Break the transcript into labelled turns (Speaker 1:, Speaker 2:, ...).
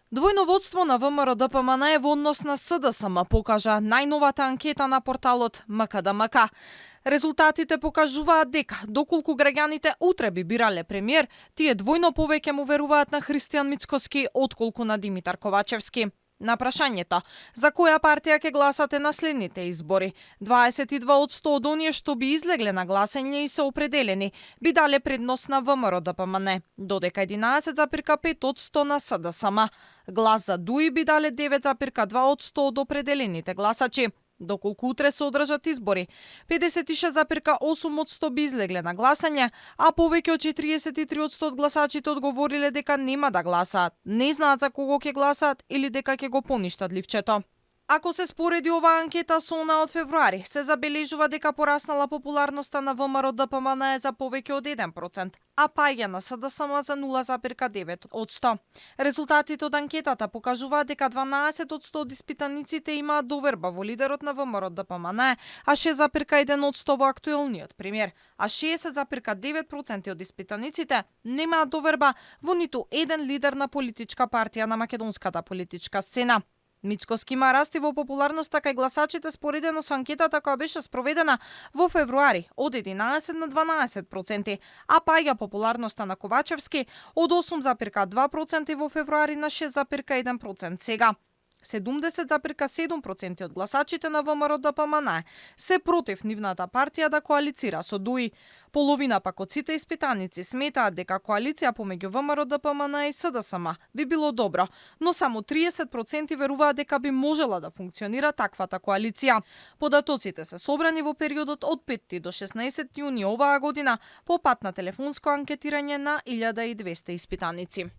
Speaker 1: Двојно водство на ВМРО-ДПМН е во однос на СДСМ, покажа најновата анкета на порталот МКДМК. Резултатите покажуваат дека доколку граѓаните утре би бирале премиер, тие двојно повеќе му веруваат на Христијан Мицкоски отколку на Димитар Ковачевски. На прашањето за која партија ќе гласате на следните избори, 22% од оние што би излегле на гласање и се определени би дале предност на ВМРО-ДПМН, додека 11,5% на СДСМ. Глас за ДУИ би дале 9,2% од определените гласачи. Доколку утре се одржат избори, 56,8% би излегле на гласање, а повеќе од 43% од гласачите одговориле дека нема да гласаат, не знаат за кого ќе гласаат или дека ќе го поништат ливчето. Ако се спореди оваа анкета со она од февруари, се забележува дека пораснала популарноста на ВМРО-ДПМН за повеќе од 1%, а паѓа на СДСМ за 0,9%. Резултатите од анкетата покажуваат дека 12% од испитаниците имаат доверба во лидерот на ВМРО-ДПМН, а 6,1% во актуелниот премиер, а 60,9% од испитаниците немаат доверба во ниту еден лидер на политичка партија на македонската политичка сцена. Мицкоски има расти во популарноста кај гласачите споредено со анкетата која беше спроведена во февруари од 11 на 12%, а паѓа популарноста на Ковачевски од 8,2% во февруари на 6,1% сега. 70,7% од гласачите на ВМРО-ДПМН се против нивната партија да коалицира со ДУИ. Половина пак од сите испитаници сметаат дека коалиција помеѓу ВМРО-ДПМН и СДСМ би било добро, но само 30% веруваат дека би можела да функционира таквата коалиција. Податоците се собрани во периодот од 5 до 16 јуни оваа година по пат на телефонско анкетирање на 1200 испитаници.